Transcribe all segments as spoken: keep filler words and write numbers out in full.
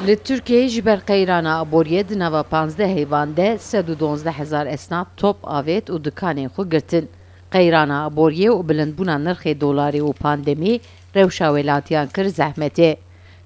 Li Tirkiyeyê ji ber qeyrana aboriyê di nava panzdeh heyvan de sed û duwazdeh hezar esnaf top avêt û dikanên xwe girtin. Qeyrana aboriyê û bilindbûna nirxê dolarê û pandemî rewşa welatiyan kir zehmetê.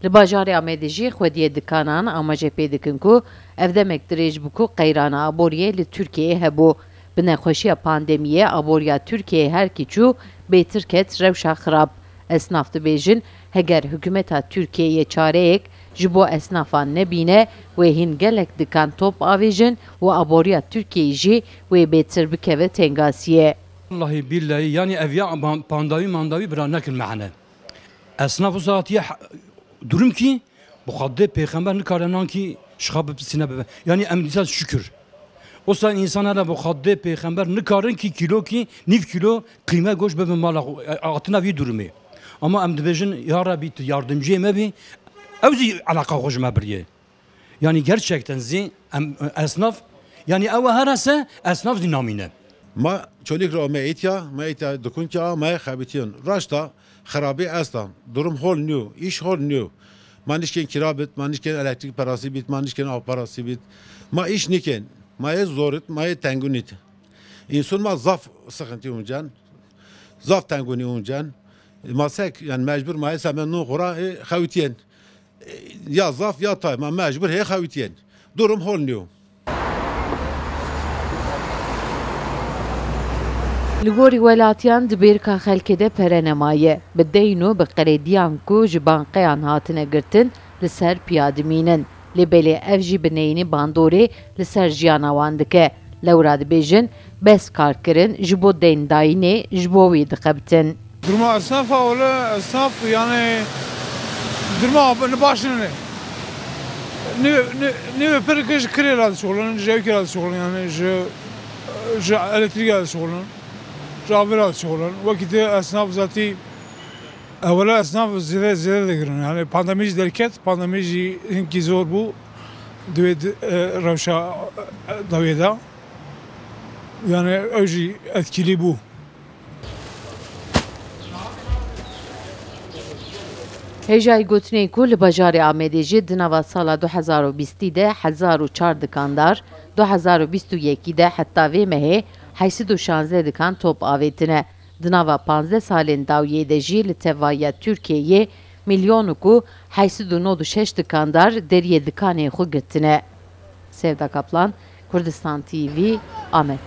Li bajarê Amedê jî xwediyê dikanan amaje pê dikin ku ev demek dirêj bû ku qeyrana aboriyê li Tirkiyeyê hebû. Bi nexweşiya pandemiyê aboriya Tirkiyeyê herkî çû bêtir ket rewşa xirab. Esnaf dibêjin, heger hikûmeta Tirkiyeyê çareyek ji bo esnafan nebîne, wê hîn gelek dikan top avêjin û aboriya Tirkiyeyê jî wê bêtir bikeve tengasiyê. Wallahî billahî, yanî ev ya ban-, pandawî mandawî bira nekin mehne. Esnaf wisa hatiye ha-, durum kî, bi Xwedê pêxember nikare nan kî şixa bi sîne bibe. Yanî em dîsa şükür. Wisa însan hele bi Xwedê pêxember nikarin kî kîlo kî, nîv kîlo qîme goş bibe mala xwe. E, hatina vî durumê. Ama em dibêjin, ya Rebî, tu yardimciyê me bî, ew zî eleqa xwe ji me biriye. Yanî gerçekten zî em, esnaf, yanî ew here se esnaf zî namîne. Ma Çolîg re me îtiya, me îtiya dikunkê a, me xebitiyin. Raşta xerabî estan, durum hol niyo, îş hol niyo. Ma nişkên kira bit, ma nişkên elektrîk parasî bit, ma nişkên av parasî bit. Ma îş nikên, ma yê zorit, ma yê tengunît. Însun ma zaf sıkıntı uncen, zaf tengunî uncen. Ma sek, yani mecbur ma yê semen nû xura, e, xewitiyên. Ya zaf ya tay, ma mecbur hê xewitiyên. Durum hol niyo. Li gorî welatiyan di bêrka xelkê de pere nemaye. Bi deyn û bi qerêdiyan ku ji banqeyan hatine girtin, li ser piya dimînin. Lê belê ev jî bi neyînî bandorê li ser jiyana wan dike. Lewra dibêjin, bes karkirin, ji bo deyndayînê ji bo wî dixebitin. Duruma esnafa wele esnaf yani duruma ni baş nene. Ne ne ne pir ki ji kirê la dişoğlan, ji ew kira dişoğlan yani ji ji elektrîk la dişoğlan, ji avê la dişoğlan. Wekî te esnaf zatî ewele esnaf zêde zêde digirin. Yani pandemî jî derket, pandemî jî hinkî zor bû. Di wê di, e, rewşa, e, dawiyê de. Yani ew jî etkîlî bû. Hêjayî gotinê ku li bajarê Amedê jî di nava sala du hezar û bîstî de hezar û çar dikandar, du hezar û bîst û yekî de heta vê mehê heşt sed û şazdeh dikan top avêtine. Di nava panzdeh salên dawiyê de jî li tevahiya Tirkiyeyê milyon û ku heşt sed û nod û şeş dikandar deriyê dikanên xwe girtine. Sevda Kaplan, Kurdistan T V, Amed.